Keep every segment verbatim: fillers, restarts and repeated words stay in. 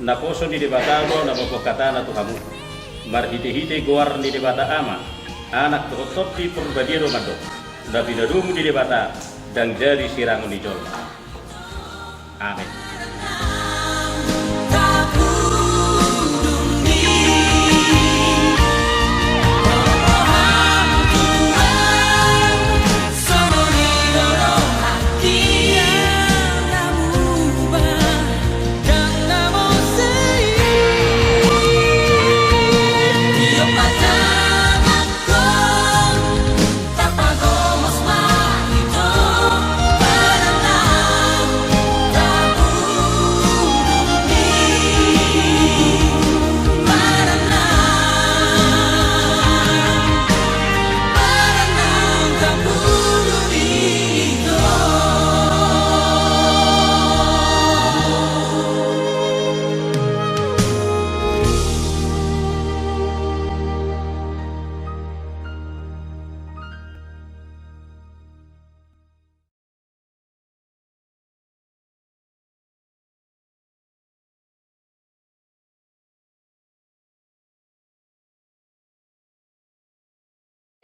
Naposo ni Debata do na mamboan hatana tu hamu. Marhitehite goar ni Debata Ama, Anak dohot Tondi Porbadia do mandok, na pinadomu ni Debata ndang jadi sirangon ni jolma. Amen.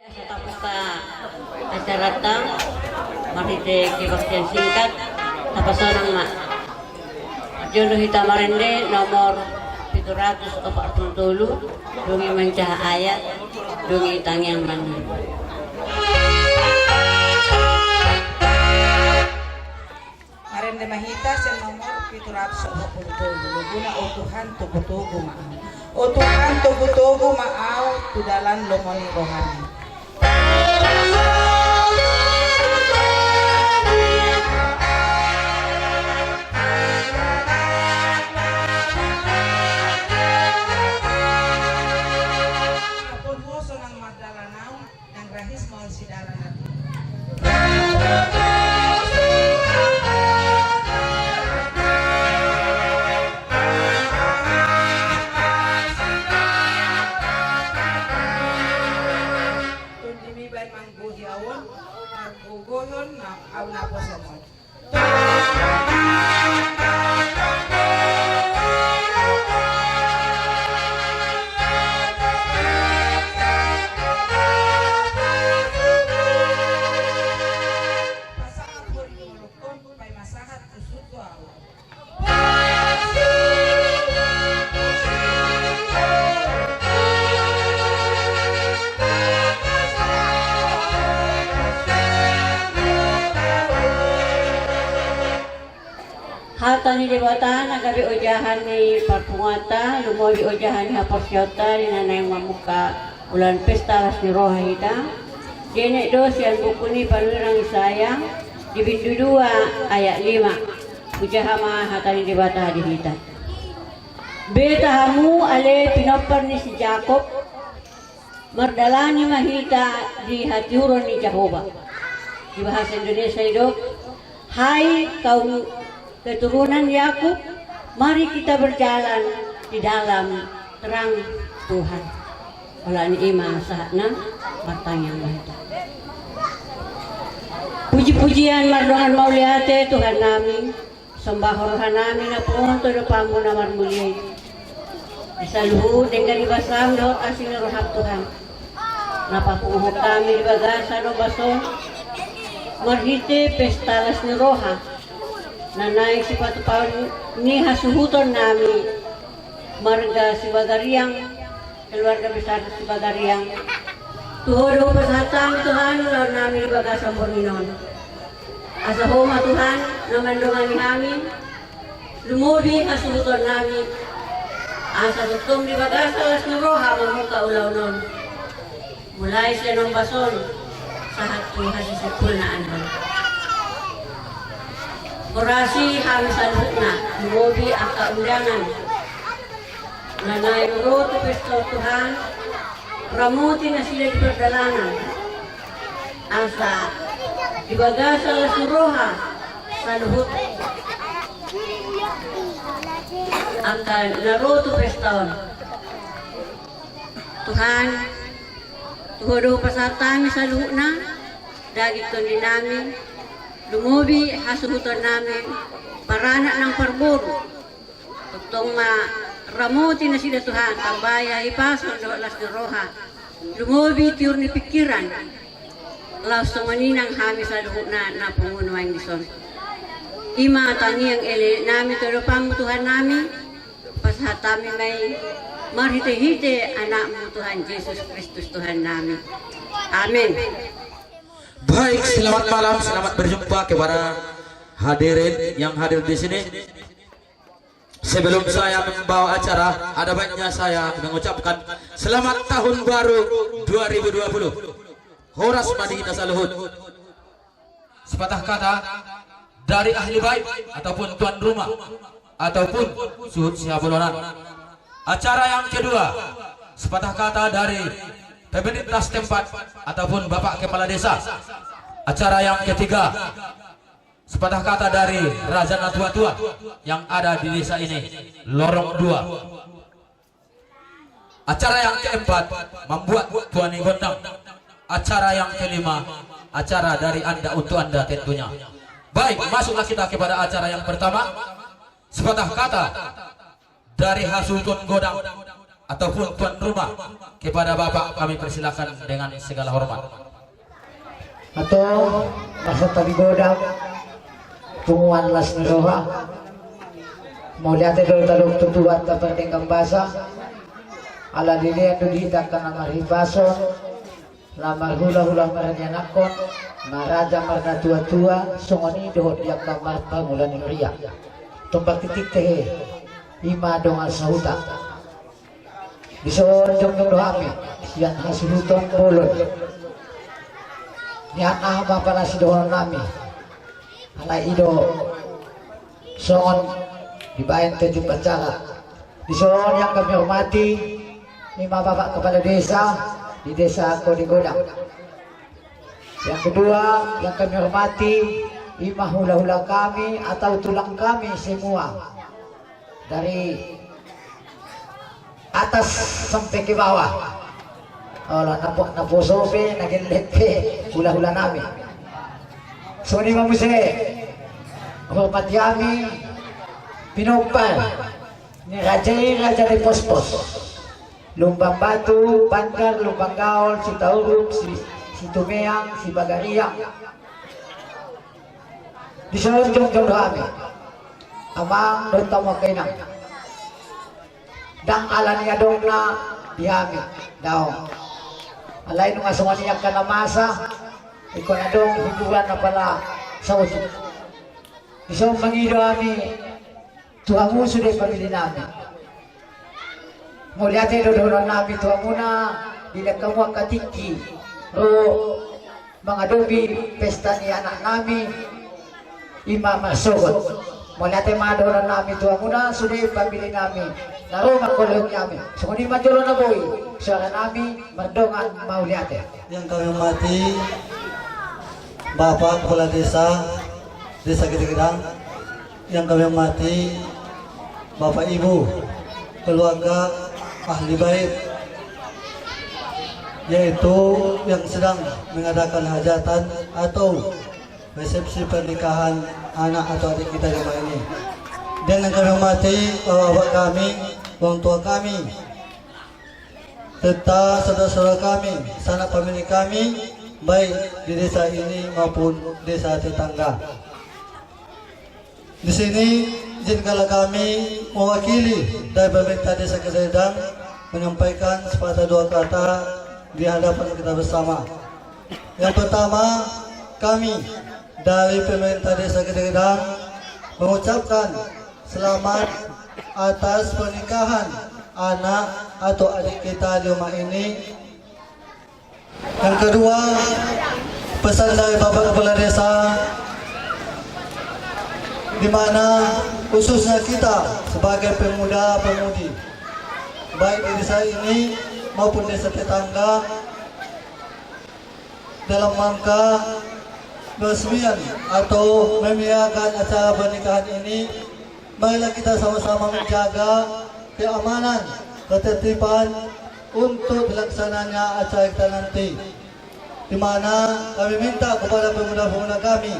Asa tabuka acaranta marhite kebaktian singkat, tapasonang ma. Jolo hita marende nomor pitu ratus opat pulu tolu, Dung i manjaha ayat, Dung i tangiang ma nian. Marende ma hita sian nomor pitu ratus opat pulu tolu, loguna: O Tuhan, togutogu ma au. O Tuhan, togutogu ma au tu dalan lomo ni roham. Ampunhu sonang mardalan au, nang rahis maol sidalan ate. Tondimi baen manggohi au on, margogohon na au naposam on. Pasahat hori ni ngolungkon, paima sahat tu surgo au. Hata ni Debata na gabe ojahan ni parpunguanta, lumobi ojahan ni haporseaonta di na naeng mamungka ulaon pesta las ni roha hita. Dienet do sian buku ni panurirang Isaya, di bindu dua ayat lima. Hujaha ma hata ni Debata di hita. Beta hamu ale pinompar ni si Jakob, mardalani ma hita di hatiuron ni Jahowa. Di bahasa Indonesia didok, hai kaum keturunan Yakub, mari kita berjalan di dalam terang Tuhan. Holan i ma sahatna, martangiang ma hita. Pujipujian mardongan mauliate Tuhannami, sombahon rohanami na pungu on tu adopanmu na marmulia i. Di saluhut denggan ni basaM dohot asi ni rohaM Tuhan, na papunguhon hami di bagasan ombas on, marhite pesta las ni roha, na naeng sipatupaon ni hasuhutonnami, marga Sibagariang, keluarga besar Sibagariang. Tu Ho do hupasahat hami Tuhan ulaonnami di bagasan borngin on. Asa Ho ma Tuhan na mandongani hami, lumobi hasuhutonnami, asa tongtong di bagasan las ni roha mamungka ulaon on. Mulai sian ombas on sahat tu hasisimpulna annon. Horas i hami saluhutna, lumobi angka undangan na naeng ro tu pesta on Tuhan, ramoti nasida di pardalanan. Asa di bagasan las ni roha saluhut angka na ro tu pesta on. Tuhan, tu Ho do hupasahat hami saluhutna, daging tondinami, lumobi hasuhutonnami, paranak nang parboru. Tong ma ramoti nasida Tuhan, tambai hahipason dohot las ni roha, lumobi tiur ni pingkiran. Laos songon i nang hami saluhutna na pungu nuaeng dison. I ma tangiang elekelek nami tu adopanmu Tuhan nami, pasahat hami ma i marhitehite Anakmu Tuhan Jesus Kristus Tuhan nami. Amin. Baik, selamat malam, selamat berjumpa kepada hadirin yang hadir di sini. Sebelum saya membawa acara, ada baiknya saya mengucapkan selamat tahun baru dua ribu dua puluh. Horas ma di hita saluhut. Sepatah kata dari ahli bait ataupun tuan rumah ataupun suhut sihabolonan. Acara yang kedua, sepatah kata dari pemerintah setempat ataupun Bapak Kepala Desa. Acara yang ketiga, sepatah kata dari raja natuatua yang ada di desa ini, Lorong Dua. Acara yang keempat, membuat tua ni gondang. Acara yang kelima, acara dari anda untuk anda tentunya. Baik, masuklah kita kepada acara yang pertama. Sepatah kata dari hasuhuton godang ataupun tuan rumah kepada Bapak kami persilakan dengan segala hormat. Antong, marsantabi godang, punguan las ni roha. Mauliate do tadok tu Tuhanta pardenggan basa. Ala dilehon do di hita angka na marhipason, na marhulahula marnianakhon, na raja marnatuatua, songon i dohot di angka marpangula ni huria. Tombak titik tehe, i ma dongan sahuta. Dison jongjong do hami sian hasuhuton bolon. Nian aha ma pala sidohonon nami? Alai i do songon dibaen tu ujung acara. Dison yang kami hormati, i ma Bapak Kepala Desa di Desa Kode Godang. Yang kedua yang kami hormati, i ma hulahula kami atau tulang kami semua. Dari atas sampe ke bawah. Olo, na po-, na poso pe, na gelek pe, hulahula nami. Songon i ma muse, hormati hami, pinompar ni raja i, raja ni Pospos. Lumban Batu, Banjar, Lumban Gaol, Sitaurup, Si-, Situmeang, Sibagariang. Dison jongjong do hami, amang dohot hamu angka inang. Ndang ala ni adongna di hami, daong. Alai nunga songon i angka na masa, ingkon adong hiburan na pala saotik. Dison mangido hami tu hamu sude pamili nami. Mauliate do dohonon nami tu hamuna, dilehon hamu angka tingki ro mangadopi pesta ni anak nami, i ma marsogot. Mauliate ma dohonon nami tu hamuna sude pamili nami na ro mangkoloi hami. Songon i ma jolo na boi, suara nami mardongan mauliate. Yang kami hormati Bapak Kepala Desa, Desa Gedegedang, yang kami hormati Bapak Ibu, keluarga ahli bait, yaitu yang sedang mengadakan hajatan atau resepsi pernikahan anak atau adik kita di rumah ini. Dan yang kami hormati bapak-bapak kami, orang tua kami, serta saudara-saudara kami, sanak famili kami, baik di desa ini maupun desa tetangga. Di sini, izinkanlah kami mewakili dari pemerintah Desa Gedegedang menyampaikan sepatah dua kata di hadapan kita bersama. Yang pertama, kami dari pemerintah Desa Gedegedang mengucapkan selamat atas pernikahan anak atau adik kita di rumah ini. Yang kedua, pesan dari Bapak Kepala Desa, di mana khususnya kita sebagai pemuda-pemudi, baik di desa ini maupun desa tetangga, dalam rangka peresmian atau memeriahkan acara pernikahan ini, marilah kita sama-sama menjaga keamanan, ketertiban untuk dilaksananya acara kita nanti. Di mana kami minta kepada pemuda-pemuda kami,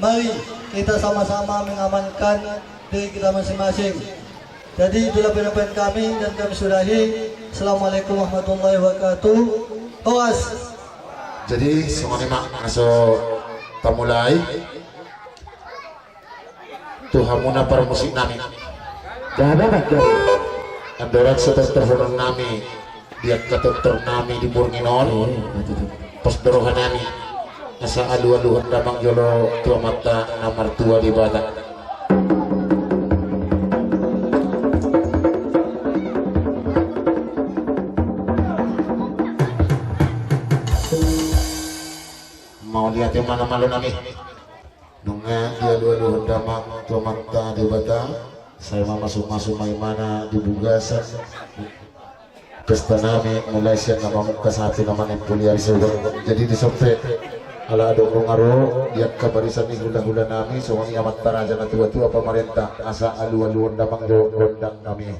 mari kita sama-sama mengamankan diri kita masing-masing. Jadi itulah penyampaian kami dan kami sudahi. Assalamualaikum warahmatullahi wabarakatuh. Horas. Jadi songon i ma na so tamulai. Tu hamuna parmusik nami. Andorang so tortorhonon nami di angka tortor nami di borngin on. Pos do roha nami asa alualuhon damang jolo tu Amanta na martua Debata. Mauliate ma na malo nami. Nunga dialualuhon damang tu Amanta Debata, sai mamasumasu ma ibana di bagasan pesta nami mulai sian na mamungka sahat tu na manimpuli ari sogot. Jadi dison pe ala adong nunga ro di angka barisan ni hulahula nami songon i amanta raja na tuatua pamarenta asa alualuhon damang jo gondang nami.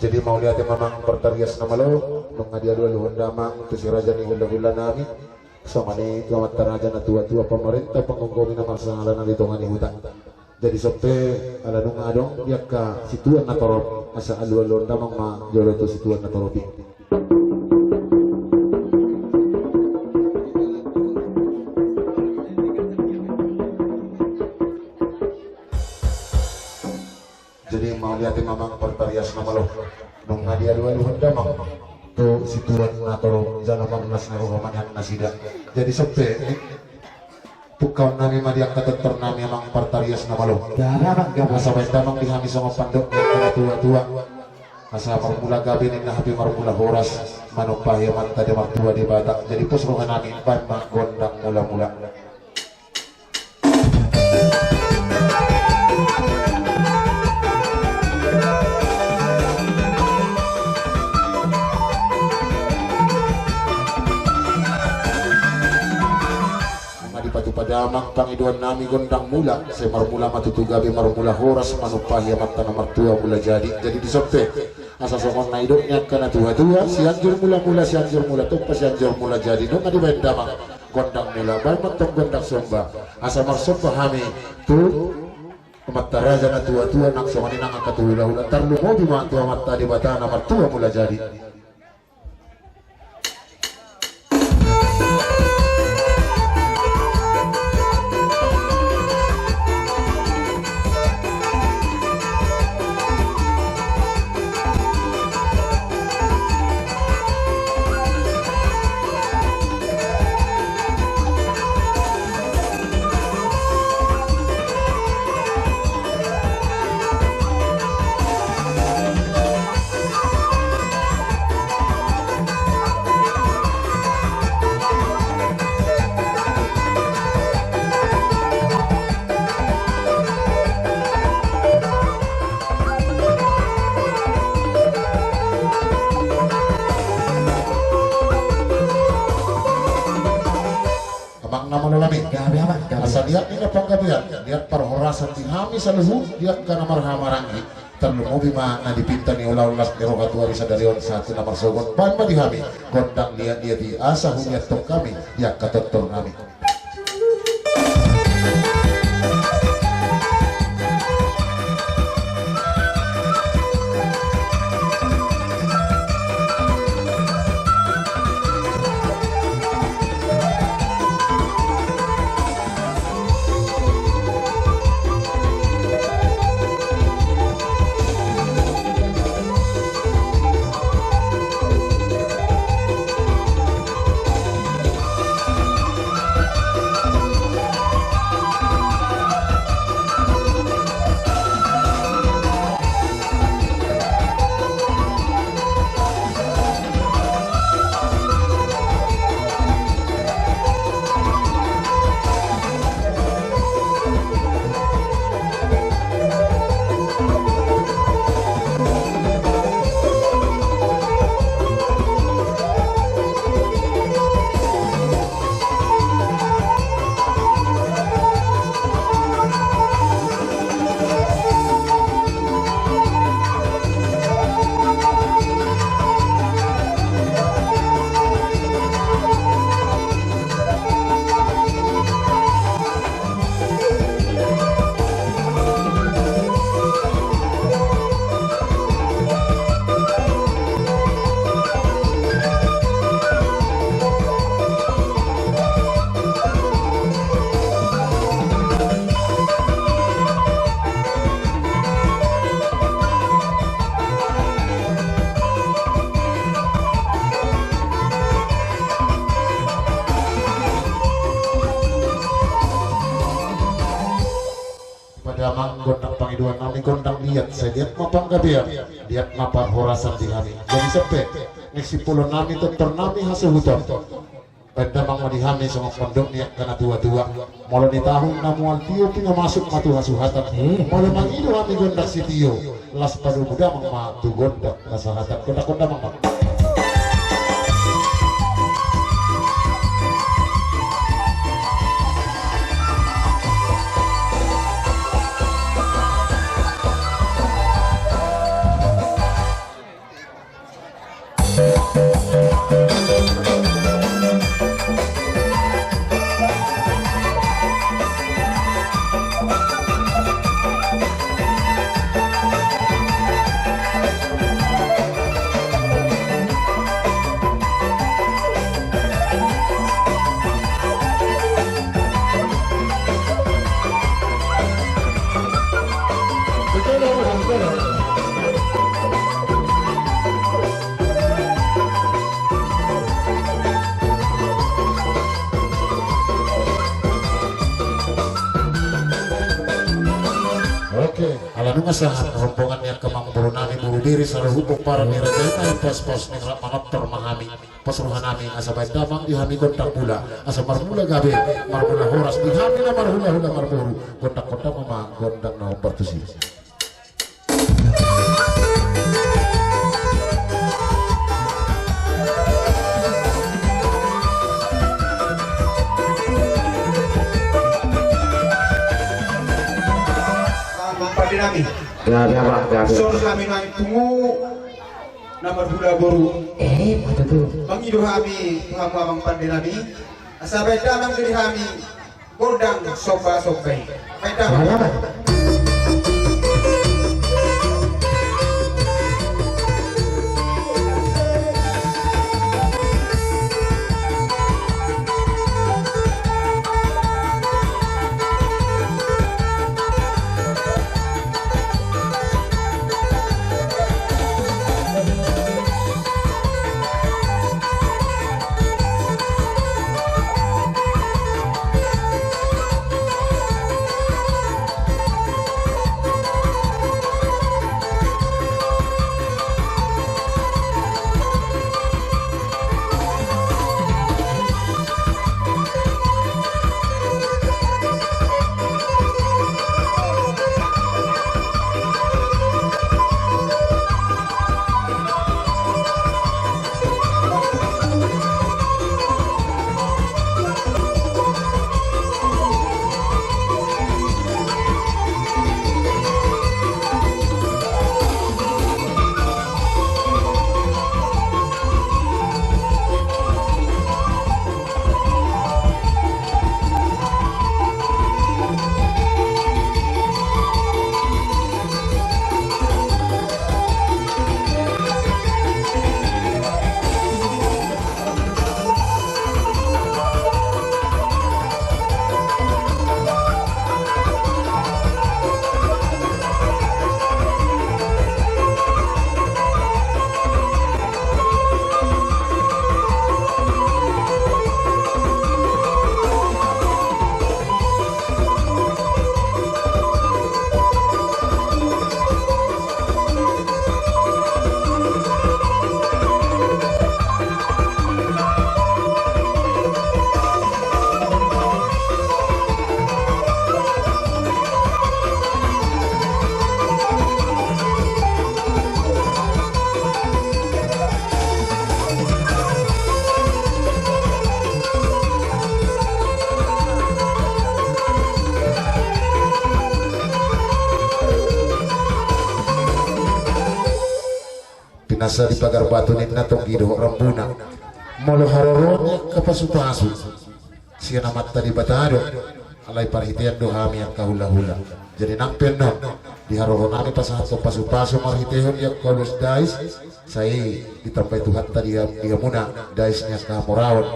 Jadi mauliate ma amang partarias na malo, nunga dialualuhon damang tu si raja ni hulahula nami, songon i tu amanta raja na tuatua pamarenta panggomgomi na marsangala na di tonga ni huta. Jadi songon i pe ala nunga adong di angka situan na torop asa alualuhon damang ma jolo tu situan na torop i. Jadi mauliate ma amang partarias na malo, nunga dialualuhon damang tu situan na torop jala marlas ni roha ma nian nasida. Jadi songon i pe pungkaon nami ma di angka tortor nami amang partarias na malo. Asa baen damang di hami songon pandok ni angka na tuatua. Asa marmula gabe ninna hape marmula horas manumpahi amanta na martua Debata. Jadi pos roha nami baen ma gondang mulamula. Nunga dipatupa damang pangidoan nami gondang mula, sai marmula ma tutu gabe marmula horas manumpahi amanta na martua Mulajadi. Jadi dison pe asa songon na nidok ni angka na tuatua, Sianjur Mulamula, Sianjur Mula Tompa, Sianjur Mulajadi, nunga dibaen damang gondang mula, baen ma tong gondang somba. Asa marsomba hami tu amanta raja na tuatua nang songon i nang angka tu hulahula, tarlumobi ma tu Amanta Debata na martua Mulajadi. Amang na malo nami. Gabe amang, gabe. Asa liat ninna panggabean, liat parhorasan di hami saluhut di angka na marhahamaranggi. Tarlumobi ma na dipinta ni ulaon las ni roha tu ari sadari on sahat tu na marsogot. Baen ma di hami gondang liatliat i asa huliathon hami di angka tortor nami. gondang liat, sai liat ma panggabean, liat ma parhorasan di hami. Jadi sampe, naeng simpulon nami, tortor nami hasuhuton. Baen damang ma di hami songon pandok ni angka na tua-tua. Molo di tahun na mual tio, pinamasuk ma tu hasuhatan. Eh. Molo mangido hami gondang sitio, las padomu damang ma tu gondang na sahatan. Gondang, gondang damang ma. Oke, ala nunga sahat rombongan ni angka amangboru nami, boru Biri, saluhut pomparan ni raja i, pos-pos ni rap manortor ma hami. Pos roha nami asa baen damang di hami gondang mula, asa marmula gabe, marmula horas di hami na marhula-hula marboru. Gondang, gondang ma, gondang na hombar tusi. Pande nami. Gabe, Abah, gabe. Son hami nai pungu na marhula boru. Eh, ma tutu. Mangido hami tu hamu amang pande nami. Asa baen damang di hami gondang somba-somba i. Baen damang. Baen damang. Pinasa di pagar batu ninna tonggi dohot rambuna. Molo haroroan ni angka pasupasu, sian Amanta Debata do, alai parhitean do hami angka hulahula. Jadi nang pe annon di haroro nami pasahathon pasupasu marhitehon di angka ulos dais, sai ditambai Tuhanta di, di hamuna dais ni angka hamoraon.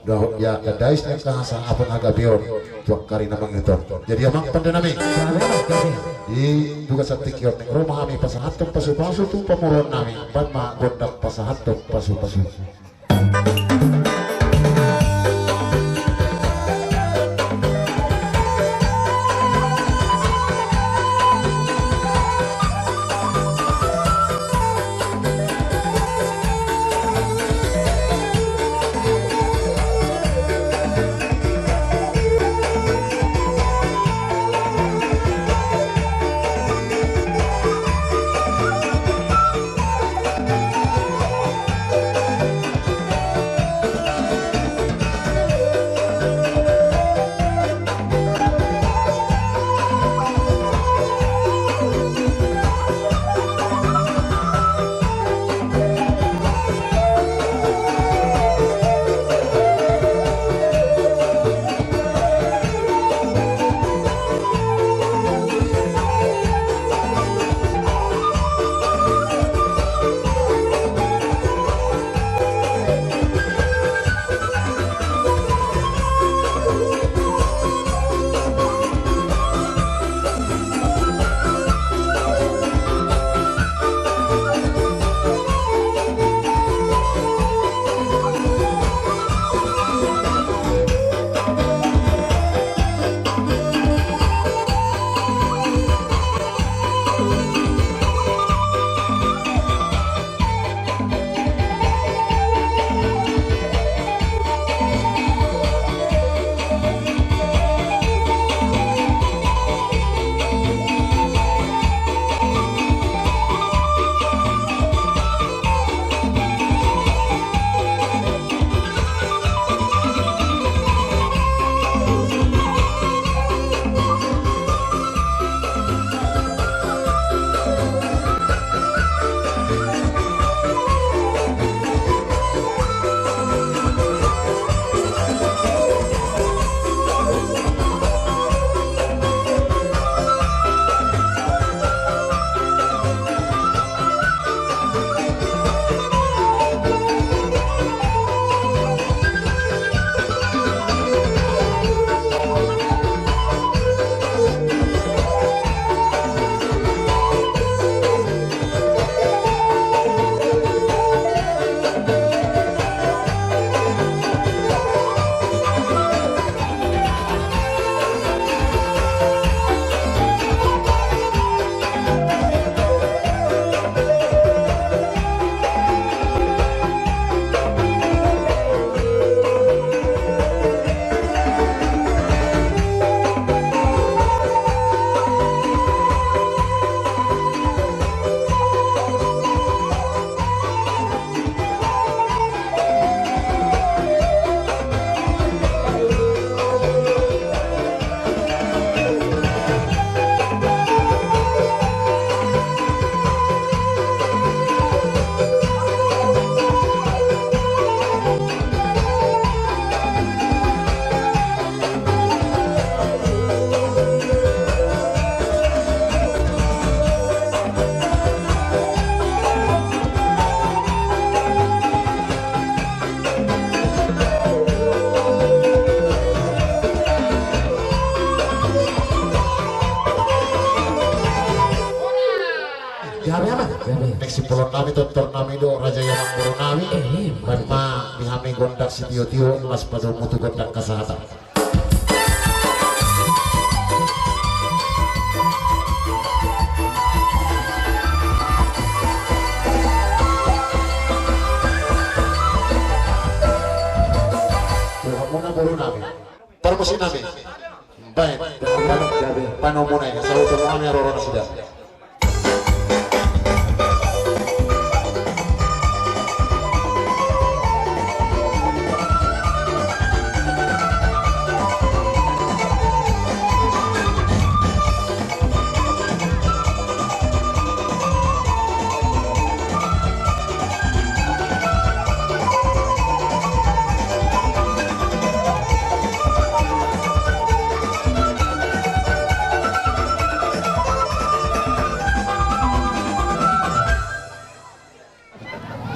Dohot di angka dais ni angka hasangapon hagabeon tu angka ari na mangihut on. Jadi amang pande nami, di tugas tingki on naeng ro ma hami pasahathon pasupasu tu pamoruon nami. Baen ma gondang pasahathon pasupasu. Nami, tontor nami do, raja i amang boru nami. Baen ma di hami gondang sitio-tio, laos padomu tu gondang hasahatan. Boru nami. Parmusik nami. Baen. Panomu nai, saut tu nami, ro ro nasida.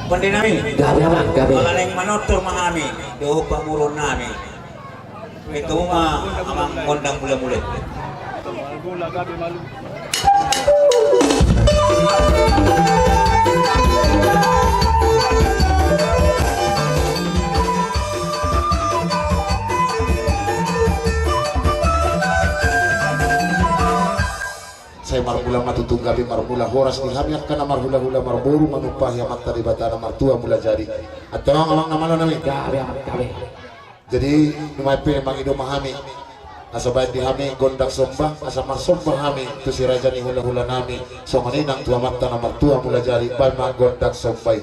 Pande nami. Gabe, amang, gabe. Molo naeng manortor ma hami dohot pamoruon nami, bertemu ma amang gondang mula-mula. Sai marmula ma tutu gabe, marmula horas di hami angka na marhula-hula marboru, manumpahi Amanta Debata na martua mula jadi. Antong amang na malo nami. Gabe, amang, gabe. Jadi nuaeng pe mangido ma hami asa baen di hami gondang somba, asa marsomba hami tu si raja ni hula-hula nami, songon i nang tu Amanta na martua mula jadi. Baen ma gondang somba i.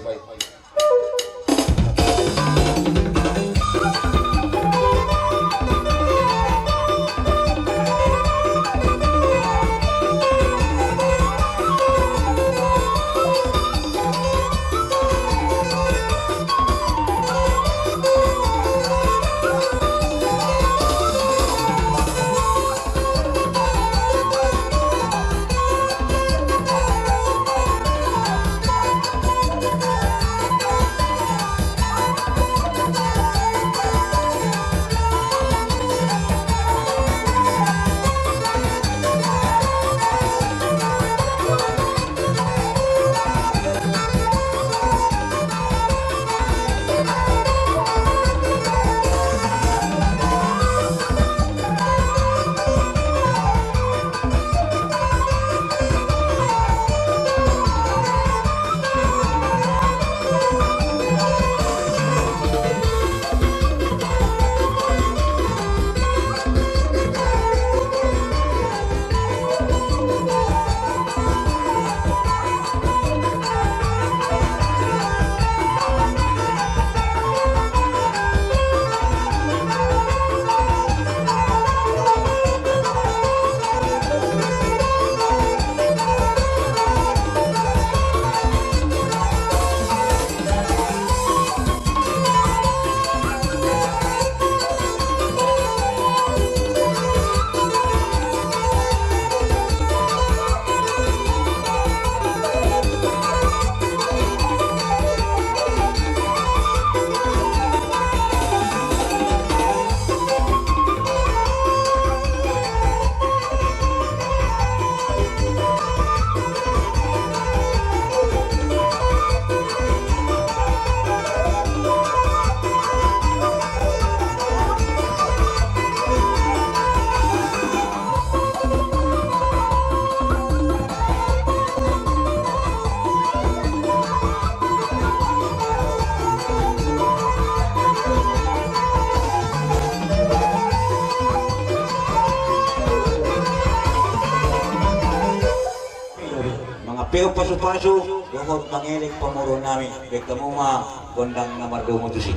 Mangampehon pasu-pasu dohot mangelek pamoruon nami, bertemu ma gondang na mardomu tusi.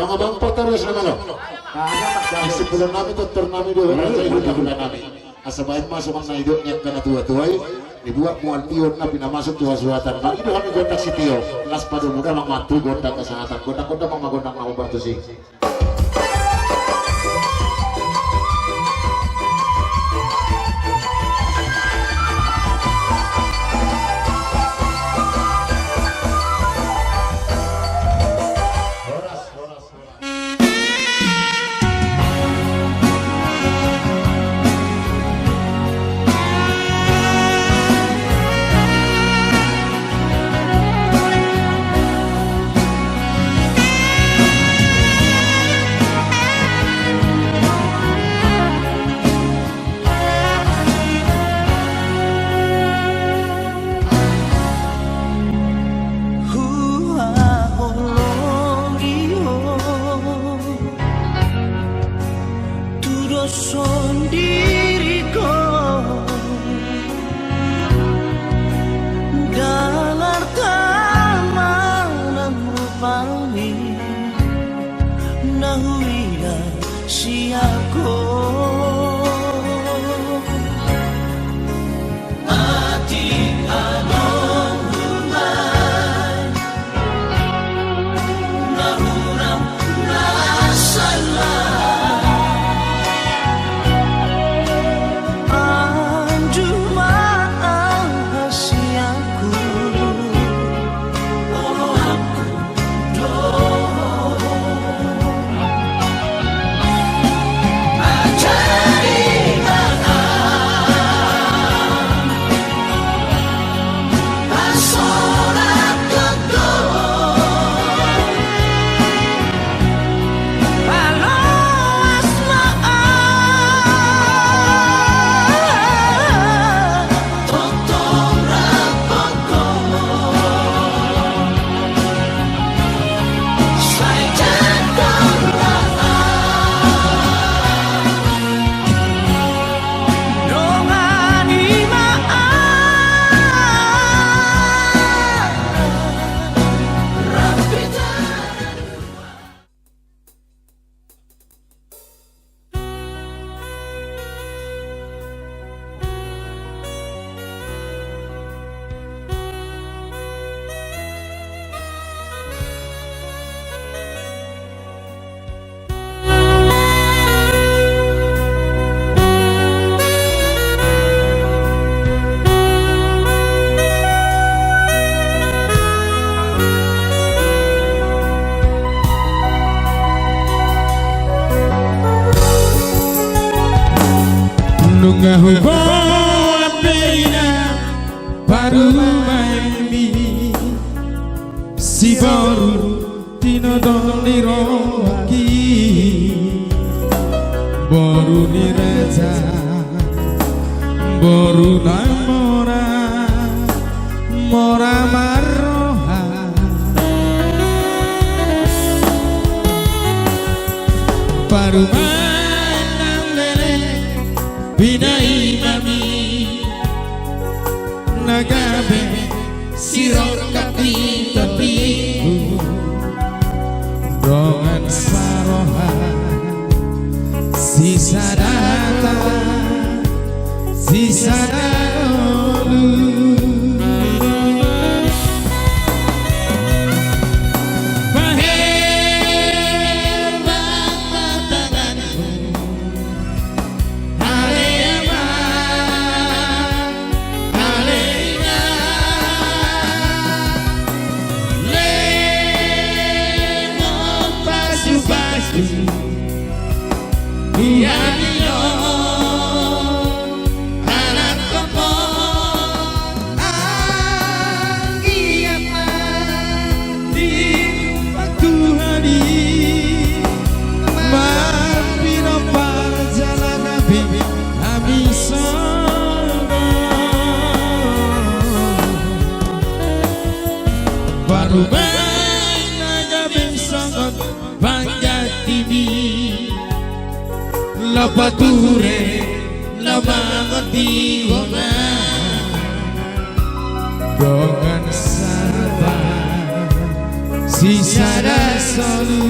Abang Portabias na malo. Isi bulan nami, tontor nami do, raja ibu di bulan nami. Asa baen ma songon na nidok ni angka na tuatua i, dibuat mual tiur na pinamasuk tu hasuatan. Mangido hami gondang sitio, las pado muda mangantu gondang hasangatan. Gondang-gondang ma, gondang na hombar tusi. Huhaholongi ho, tudoshon diringku, dalan tama nang rupami na huida sian ho. Atik adong rumai na hurang na sala, anju ma aha sian ho. Nunga huboan be inang parumaenmi, siboru tinodong ni rohangki, boru ni raja, boru na mora, mora marroha. Parumaen nang leleng, binaimami na gabe sirongkap di topikku, dongan saroha, sisada hata, sisada ngolu. Bahen ma tanganmu, ale ama, ale ina, lehon pasupasu, ia ni on anak topot. Anggiat ma ditumpak Tuhan i marpinompar jala gabe hami songon parumaen na gabe songon panggabeanmi. Laho pature laho mangonti dongan, dongan saroha, sisada solu.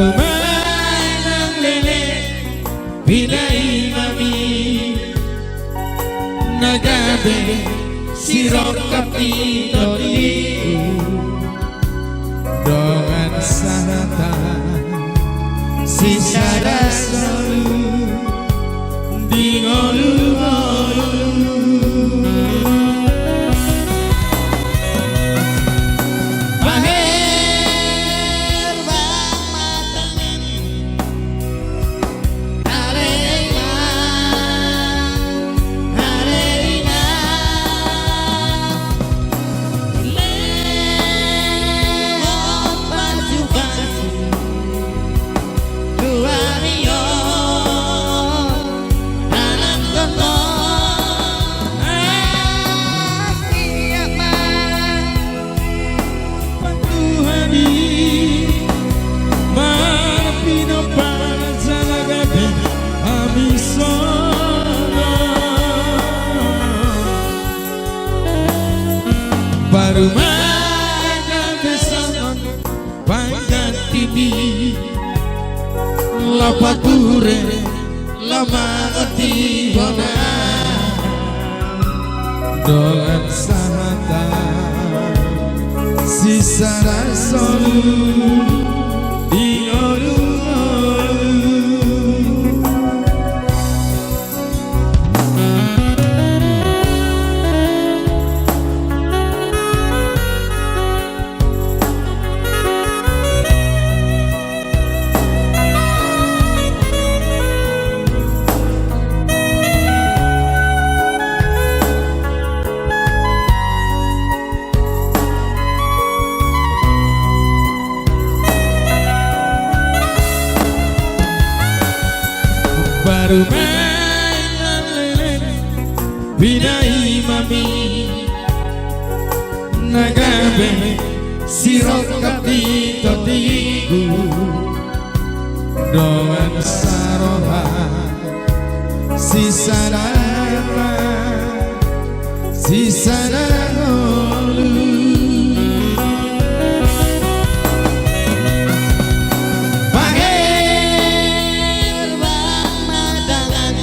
Baru ma nang leleng pinaimami na gabe sirongkap ni tondi dongan sahata sisada solu di ngolungolu. Maher bang matangan. Tuhan i marpinompar jala gabe hami songon. Baru ma gabe songon panggantimu. Laho pature laho mangan di bona dongan sahata sisada solu di ngolungolu. Baru ma nang leleng pinaimami na gabe sirongkap ni tondiku dongan saroha sisada hata sisada ngolu. Maher bang matangan.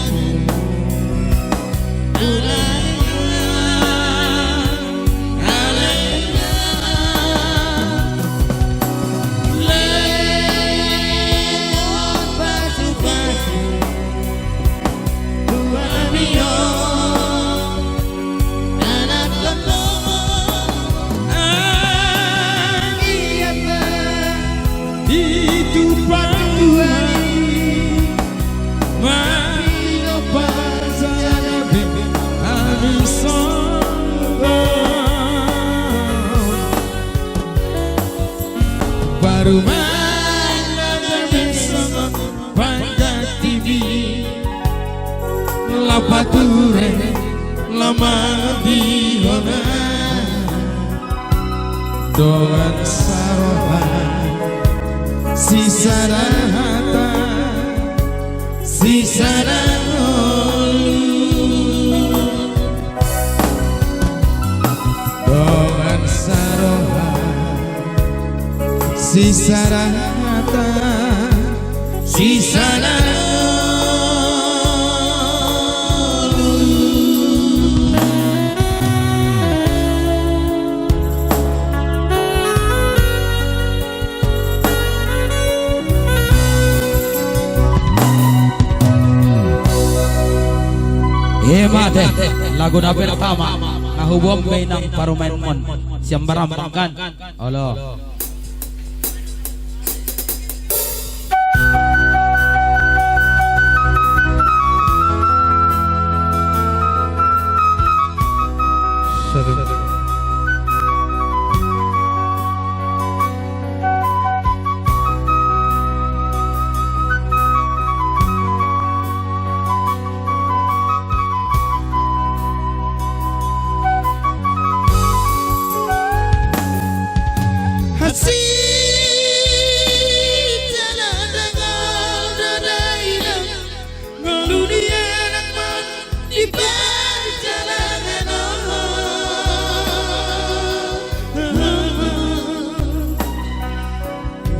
Itu patuari. Mari no pajabe hami songon. Baru ma nang leleng songon panggantimu. Laho pature laho mangan di bona dongan saroha sisada hata sisada ngolu. Dongan saroha sisada hata sisada ngolu. Ema te, lagu na pertama na huboan be inang parumaenmon sian Baramang kan. Olo. Asi jala dangol do dainang ngolu ni anakmon di parjalangan on.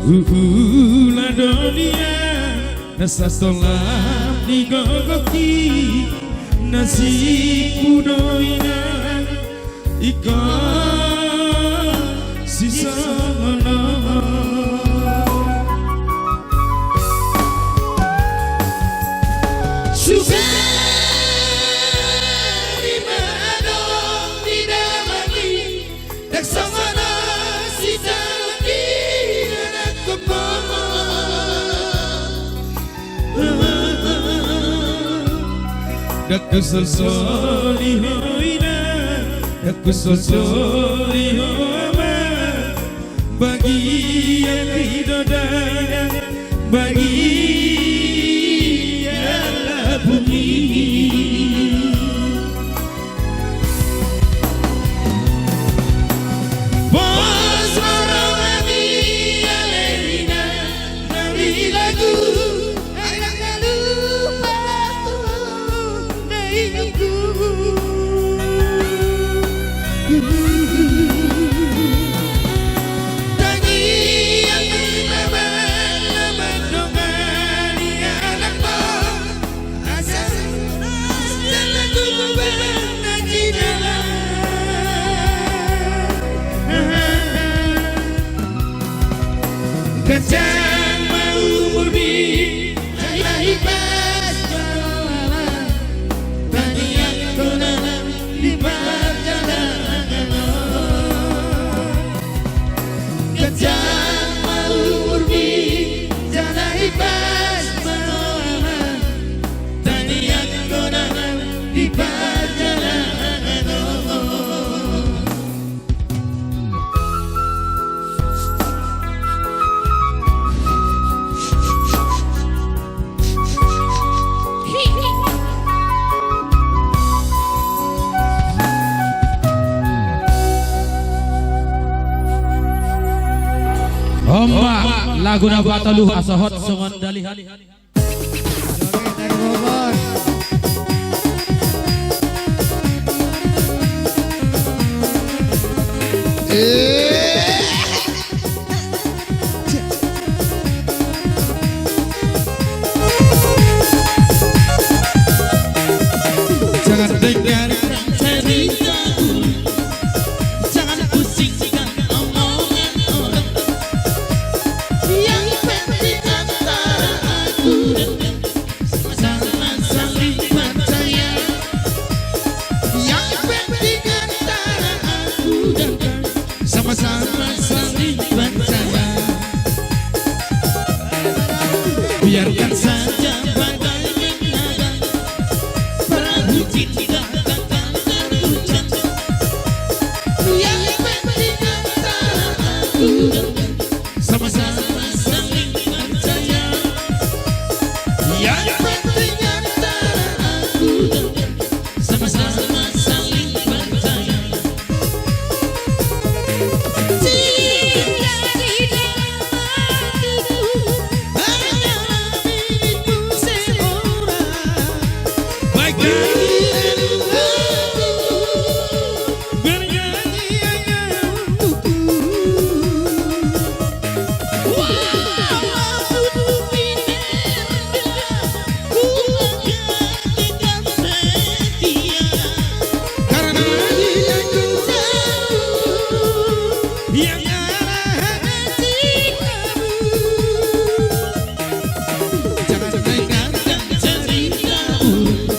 Uhula Dolian na satolam ni gogongki, nasibku do inang, ingkon sisongon on. Suka ni madong di dalan i, ndang songon on sitaon di anakhonmu. Ndang husolsoli ho inang, ndang husolsoli ho amang, bagianki do dang, bagian lambungki. Pos ma rohami ale inang, nang di lagu, ai ndang na lupa tu na ingotku. Tangiang ni amang na mandongani anakna. Asa jalan tu bana di dalan. Ganjang ma umurmi, jala hipas ma roham. Tangiangkon nang di parjalanan on. Ganjang ma umurmi, jala hipas ma roham. Tangiangkon nang di parjalanan on. On ma lagu na patolu, Asa Hot Songon Dalihan. Jangan dengarkan cerita burung, jangan pusingkan omongan orang. Yang penting antara aku dan kau sama-sama saling percaya. Yang penting antara aku dan kau sama-sama saling percaya. Biarkan saja badai menerjang, perahu cinta takkan terguncang. Yang penting antara aku dan kau sama-sama saling percaya. Yang penting antara aku dan kau sama-sama saling percaya. Cinta di dalam hatiku hanyalah milikmu seorang. Baik. Bernyanyi hanya untukku. Walaupun ku pindah, ku akan tetap setia. Karena dia ku tahu yang ada hatiku. Jangan dengarkan cerita burung.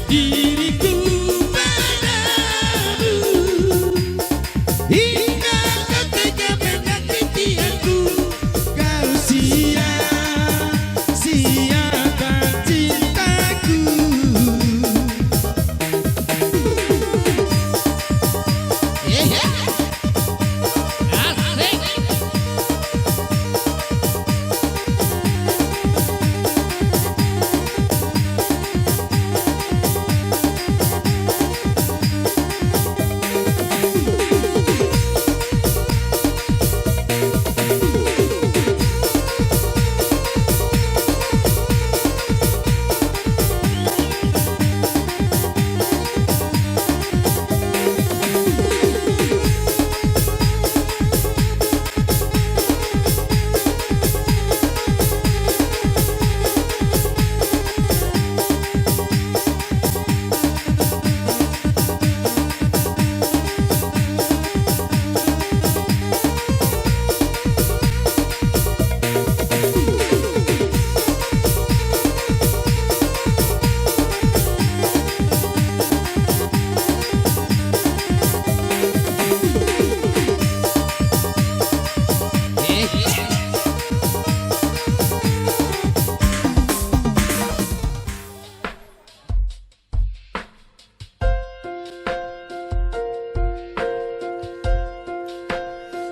Diriku padamu, hingga kau tega menyakiti aku. Kau sia-siakan cintaku. Hehe. Asik.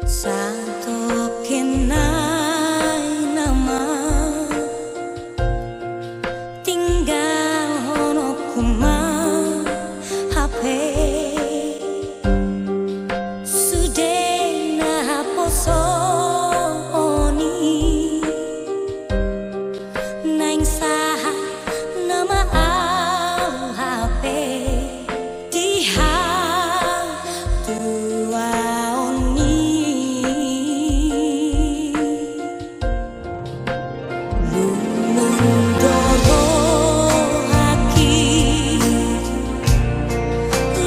Satoke nai nama, tinggalhononku ma hape. Sude na poso on i, naeng sahat nama au hape di hatuaon i. Lungun do rohangki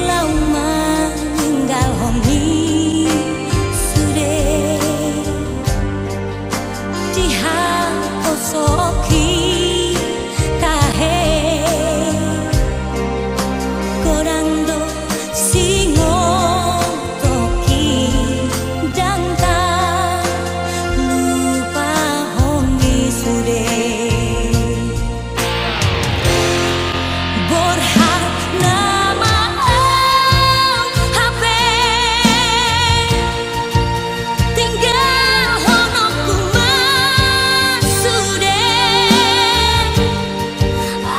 laho maninggalhon i sude. Dihaposoki tahe, godang do singotoki, ndang talupahon i sude. Borhat nama au hape, tinggalhononku ma sude.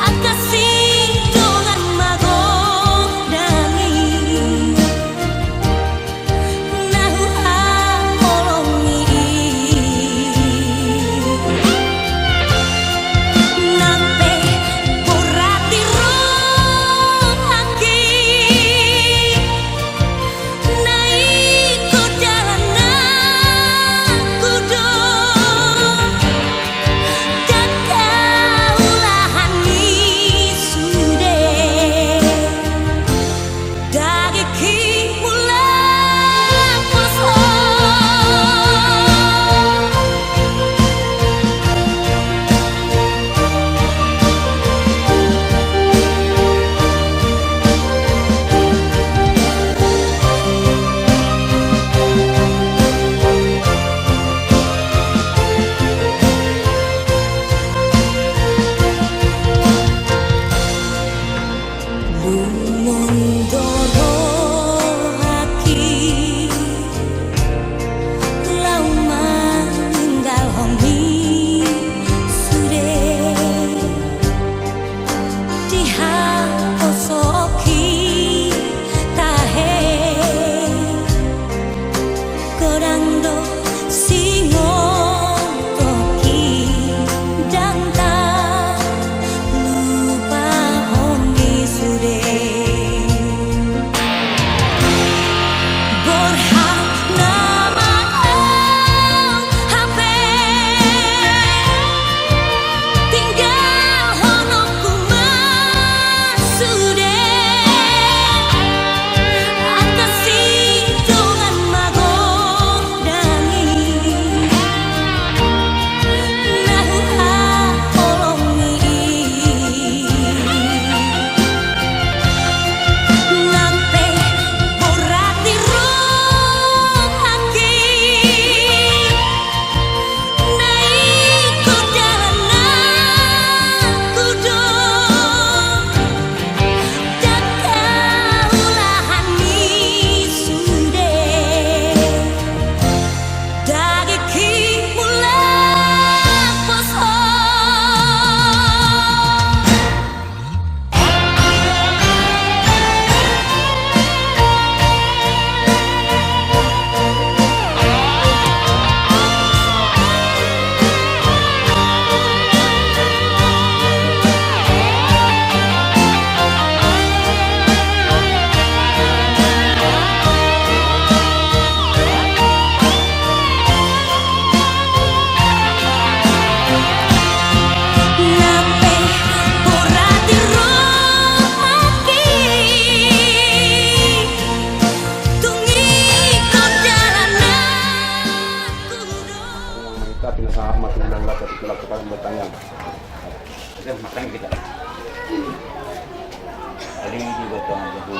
Angka sintong na magodang i, na huhaholongi i. Nang pe borat di rohangki, na ingkon dalananku do, ndang taulahon i sude. Dagingki mulak poso. Lungun do rohangki laho maninggalhon i sude. Dihaposoki tahe, godang do singotoki, ndang talupahon i sude.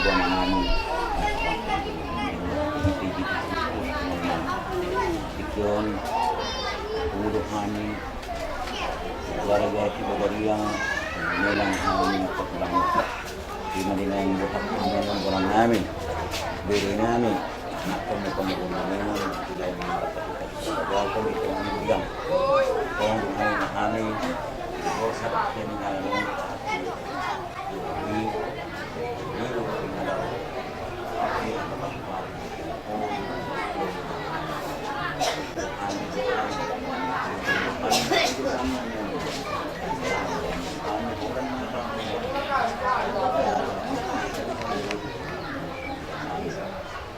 Tingki on, udo hami, warga Sibagariang, melang hami, pakulang. Di mana yang buat hami, yang orang nami, beri nami, nak kamu kamu nami, tidak marah, tapi kita gagal, kita menang. Tolong hami, hami, dosa, hami, hami.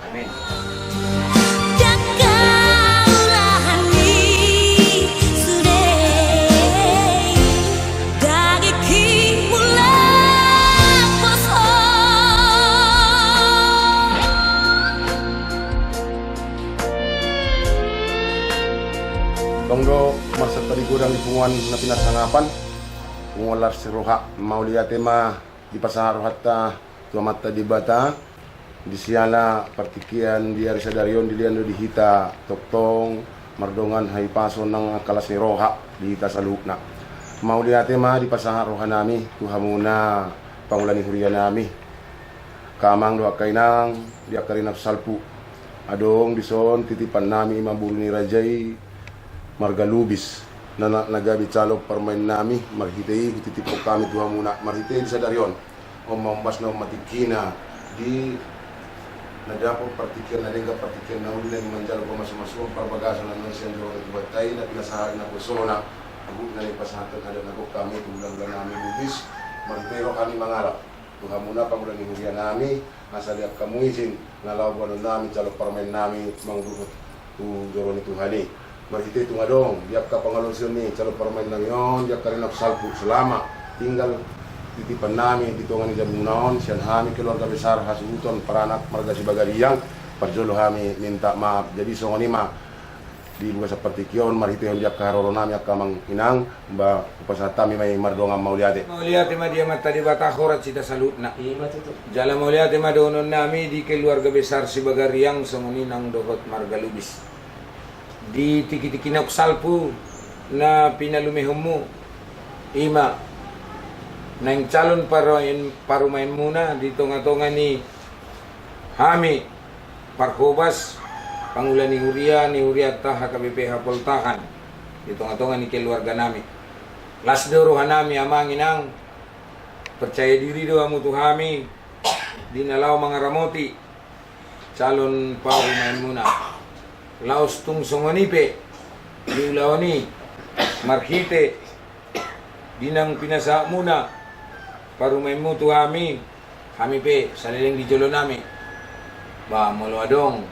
Amin. Ndang haulahan ni sude dagingki mulak poso. Tong do marsak tadi godang di punguan na pinasangapan, punguan las roha, mauliate ma dipasahat rohanta tu Amanta Debata, di siala partingkian di ari sadari on dilean do di hita tongtong mardongan hahipason nang angka las ni roha di hita saluhutna. Mauliate ma dipasahat rohanami tu hamuna pangula ni huria nami, angka amang dohot angka inang di angka rina salpu. Adong dison titipan nami i ma boru ni raja i marga Lubis, na, na gabe calon parumaen nami, marhite i hutitiphon hami tu hamuna marhite di sadari on. On ma ombasna, on ma tingkina di na dapot partingkian na denggan, partingkian na uli, na nimanjalo pamasumasuon parbagason na naeng sian joro ni Tuhanta i na pinasahat naposona, agut na nipasahathon adat na gok hami tu hulahula nami Lubis, marhite roha ni mangalap tu hamuna pangula ni huria nami, asa diangkat hamu izin na laho boanon nami calon parumaen nami manguduhon tu joro ni Tuhan i. Marhite tung adong di angka pangalaosion ni calon parumaen nami on di angka rina salpu, selama tinggal titipan nami di tonga ni jabumuna on sian hami keluarga besar hasuhuton paranak marga Sibagariang, parjolo hami minta maaf. Jadi songon i ma di bagasan partingkian on, marhitehon di angka haroro nami angka amang inang, ba hupasahat hami ma i mardongan mauliate. Mauliate ma di Amanta Debata horas hita saluhutna. Jala mauliate ma dohonon nami di keluarga besar Sibagariang songon i nang dohot marga Lubis. Di tingkitingki naung salpu na pinalumehonmu, i ma naeng calon parumaen, parumaenmuna di tongatonga ni hami parhobas pangula ni huria ni hurianta H K B P Hapoltahan di tongatonga ni keluarga nami. Las do roha nami amang inang, percaya diri do hamu tu hami di na laho mangaramoti calon parumaenmuna. Laos tung songon i pe di ulaon i marhite di naung pinasahatmuna parumaenmu tu hami, hami pe saleleng di jolo nami. Ba molo adong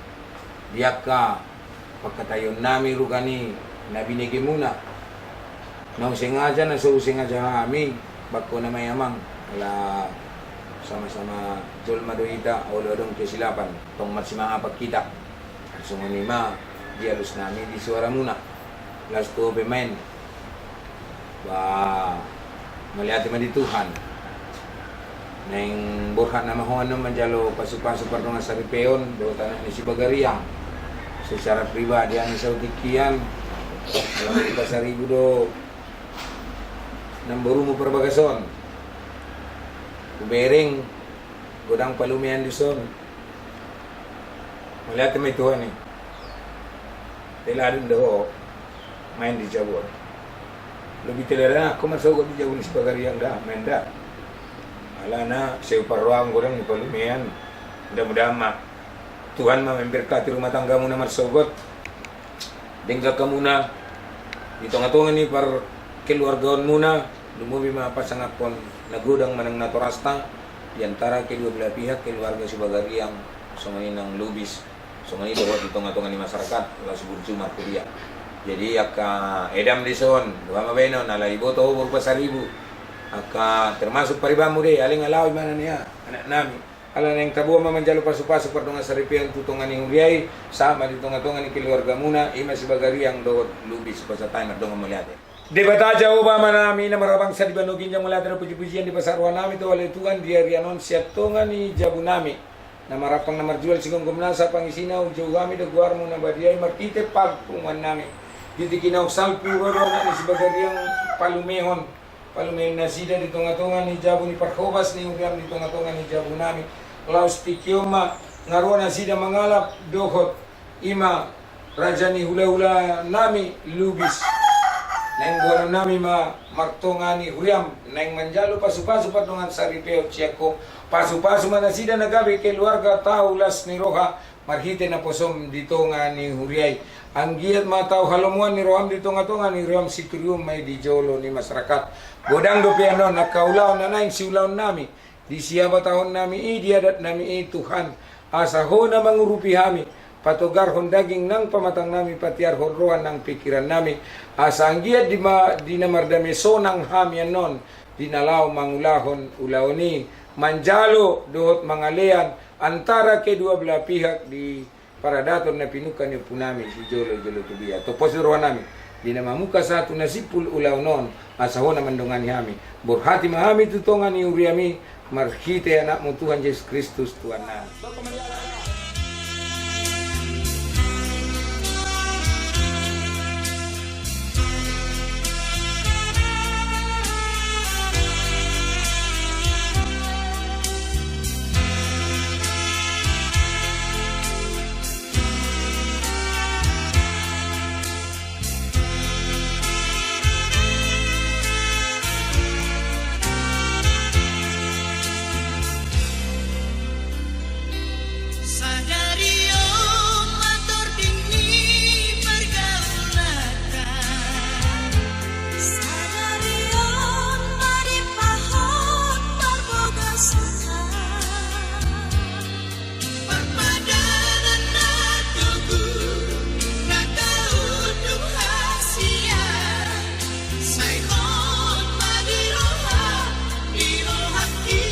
di angka pangkataion nami ruga ni na binegemuna, na husengaja na so husengaja hami, bangkona ma i amang, ala sama-sama jolma do hita, olo adong kesilapan, tong marsimangapan hita. Songon i ma di alus nami di suaramuna. Laos tu ho pe ma i. Ba mauliate ma di Tuhan. Naeng borhat nama ho annon manjalo pasupasu pardongan saripeon dohot anak ni Sibagariang. Secara pribadi hami saotik hian, ala Pasaribu do namborumu parbagason. Hubereng godang palumean dison. Mauliate ma i tu Tuhan i. Teladan do ho main di jabu on. Lobi teladan ahu marsogot di jabu ni Sibagariang da, main da. Alana sai huparrohahon godang ni palumean. Mudah-mudahan ma Tuhan ma memberkati rumah tanggamuna marsogot. Denggan hamuna di tongatonga ni parkeluargaonmuna, lumobi ma pasangaphon na godang manang natorasta di antara kedua belah pihak keluarga Sibagariang, songon i nang Lubis, songon i dohot di tongatonga ni masyarakat, laos burju marhuria. Jadi angka edam dison, boha ma baenon, ala iboto ho boru Pasaribu, angka termasuk paribanmu de, alai nga laho ibana nia anak nami. Ala naeng taboan ma manjalo pasupasu pardongan saripeon tu tonga ni huria i, sahat ma di tongatonga ni keluargamuna, i ma Sibagariang dohot Lubis, hupasahat hami mardongan mauliate. Debata Jahowa Amanami, na marhabangsa di banua ginjang, mauliate do pujipujian dipasahat rohanami tu Ho ale Tuhan di ari on sian tonga ni jabunami. Na marampang na marjual sigomgom nasa pangisina, uji hami do goarmu na badia i marhite parpunguannami. Di tingki na salpu ro do anak ni Sibagariang palumehon, palumehon nasida di tongatonga ni jabu ni parhobas ni huriam di tongatonga ni jabunami. Laos tingki on ma nga ro nasida mangalap dohot i ma raja ni hulahulanami Lubis. Naeng goaronnami ma martonga ni huriam, naeng manjalo pasupasu pardongansaripeon sian Ho. Pasupasu ma nasida na gabe keluarga taulas ni roha marhite naposom di tonga ni huria i. Anggiat ma tau halomoan ni roham di tongatonga ni huriam, siturion ma i di jolo ni masyarakat. Godang dope annon angka ulaon na naeng siulaonnami di sihabatahonnami i, di adatnami i, Tuhan, asa Ho na mangurupi hami, patogarhon daging nang pamatangnami, patiarhon roha nang pingkirannami, asa anggiat di ma-, di na mardame sonang hami annon, di na laho mangulahon ulaon i, manjalo dohot mangalean antara kedua belah pihak di paradaton na pinungka ni ompunami sijolojolo tubu ia. Tomposi rohanami di na mamungka sahat tu na simpul ulaon on, asa Ho na mandongani hami. Borhati ma hami tu tonga ni huriami marhite Anakmu Tuhan Jesus Kristus Tuhannami. Sadari on ma tording ni pargaulanta, sadari on ma dipahot parbagasan. Parpadanan na togu na taunduk hasian, sai hot ma di roha, di rohangki.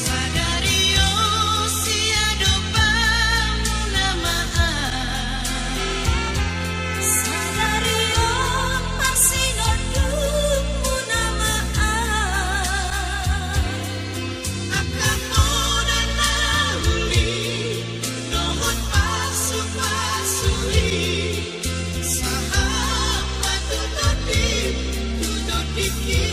Sadari on siadopanmu nama an, sadari on parsinondukmu nama an. Angka hona na uli dohot pasupasu i, sahat ma tu tondim, tu tondingki.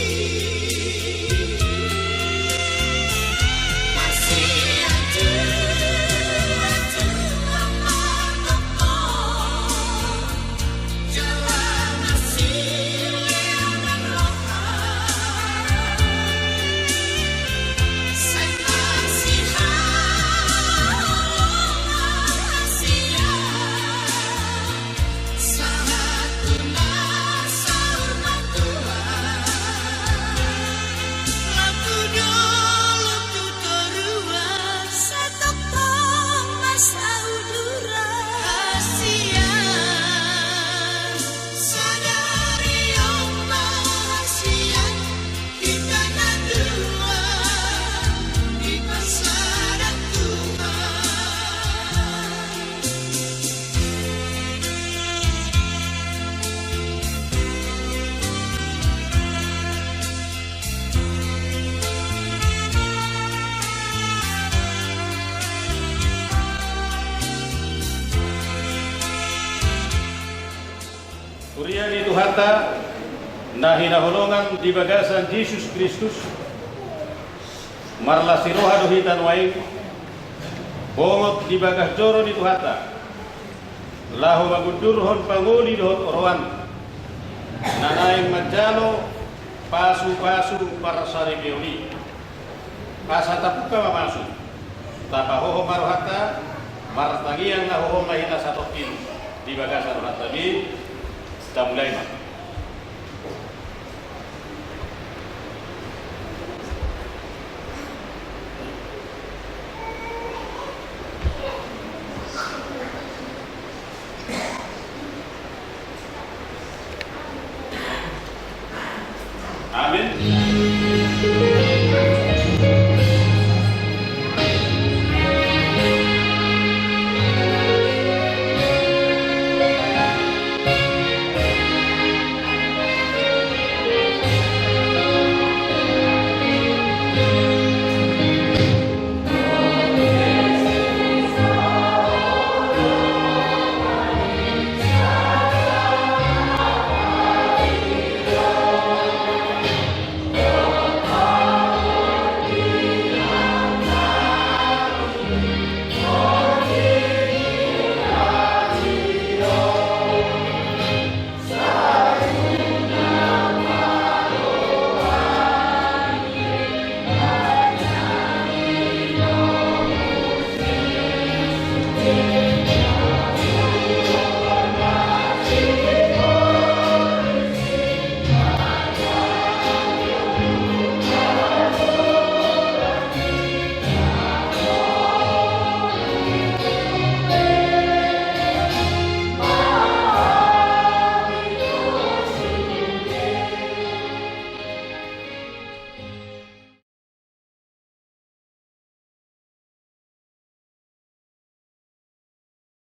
Marsianjuan-juan ma tongtong. Tongtong ma sauduran hasian, sadari on ma hasian hita na dua dipasada Tuhan. Huria ni Tuhanta na hinaholongan di bagasan Jesus Kristus, marlas ni roha do hita nuaeng bongot di bagas joro ni Tuhanta, laho mangundurhon pangoli dohot oroan na naeng manjalo pasupasu parsaripeon i. Asa tapungka ma masu, tapahohom ma rohanta, martangiang na hohom ma hita satongkin di bagasan rohantami. Tamulai ma. Amin.